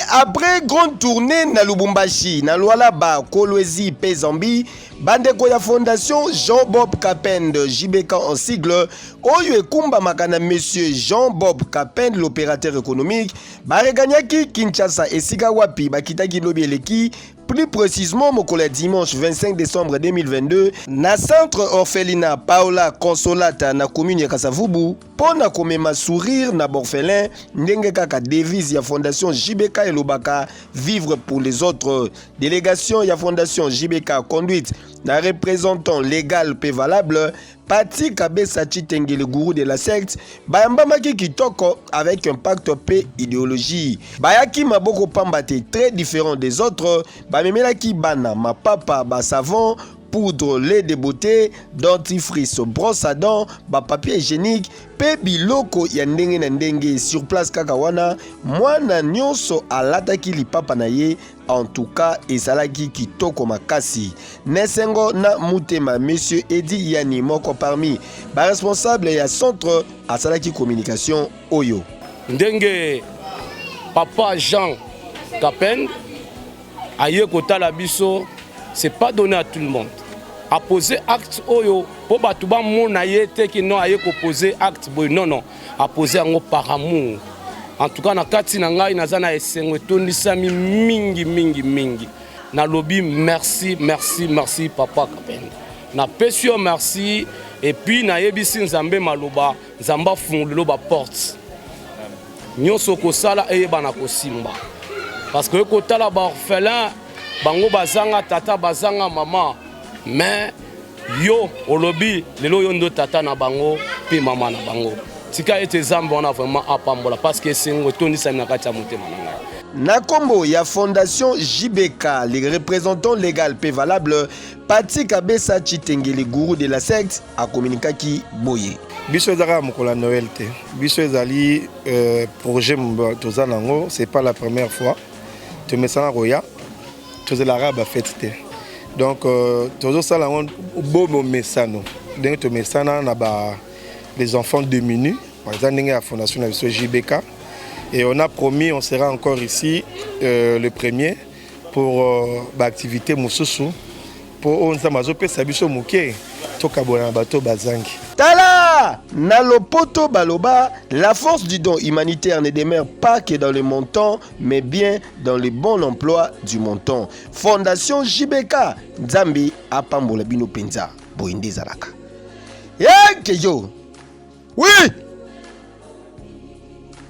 Après grande tournée na Lubumbashi, na Lualaba, Kolwezi mpe Zambie, bandeko ya Fondation Jean-Bob Kapend, JBK en sigle, oyo ekumbamaka na Monsieur Jean-Bob Kapend, l'opérateur économique, baregagnaki Kinshasa esika wapi bakitaki lobi eleki, plus précisément mokolo ya dimanche 25 décembre 2022, na centre orphelinat Paola Consolata na commune ya Kasavubu, mpo na komema sourire na baorphelin, ndenge kaka devise ya Fondation JBK elobaka: "Vivre pour les autres." Délégation ya Fondation JBK, conduite na représentant légal mpe valable Pati Kabesa Chitenge, le gourou de la secte, bayambamaki kitoko avec impact mpe idéologie. Bayaki maboko pamba te, très différent des autres. Bamemelaki bana mapapa, basavon, poudre, lait de beauté, dentifrice, brosse à dents, bapapier hygiénique mpe biloko ya ndenge na ndenge. Sur place kaka wana, mwana nyonso alataki lipapa na ye. En tout cas, ezalaki kitoko makasi. Nesengo na mutema, Monsieur Edi Yani, moko parmi baresponsable ya centre, asalaki communication oyo. Ndenge papa Jean Kapend aye kotala biso, c'est pas donné à tout le monde. Apose acte oyo mpo bato bamona ye te ki non, aye kopose acte boye. Non, non, apose yango par amour. En tout cas, na kati na ngai naza na esengo etondisami mingi mingi mingi. Nalobi merci, merci, merci papa Kapend. Napesi yo merci et puis nayebisi Nzambe maloba: Nzambe afungolelo baporte nyonso, kosala eyebana kosimba, parce que ekotala baorphelin, bango bazanga tata, bazanga mama, mais yo olobi lelo yo ndo tata na bango mpe mama na bango. Tika ete Nzambe wana vraiment apambola, parce que esengo etondisami na kati ya motema na ngai. Na nkombo ya Fondation JBK, le représentant légal mpe valable Pati Kabesa Chitenge, le gourou de la secte, akomunikaki boye. Biso eza kaka mokolo ya Noël te. Biso ezali projet toza nango, c'est pas la première fois. Tomesana koya, tozelaka bafete te. Donc tozosala yango bo momesano, ndenge tomesana na ba les enfants démunis. Eza ndenge ya fondation na biso JBK et on a promis, on sera encore ici le premier pour baactivité mosusu, mpo oyo Nzambe azopesa biso moke, tokabola na bato bazangi. Tala, na lopoto baloba: "La force du don humanitaire ne demeure pas que dans le montant, mais bien dans le bon emploi du montant." Fondation JBK, Nzambe apambola bino penza. Boye nde ezalaka. Yeke yo. Oui.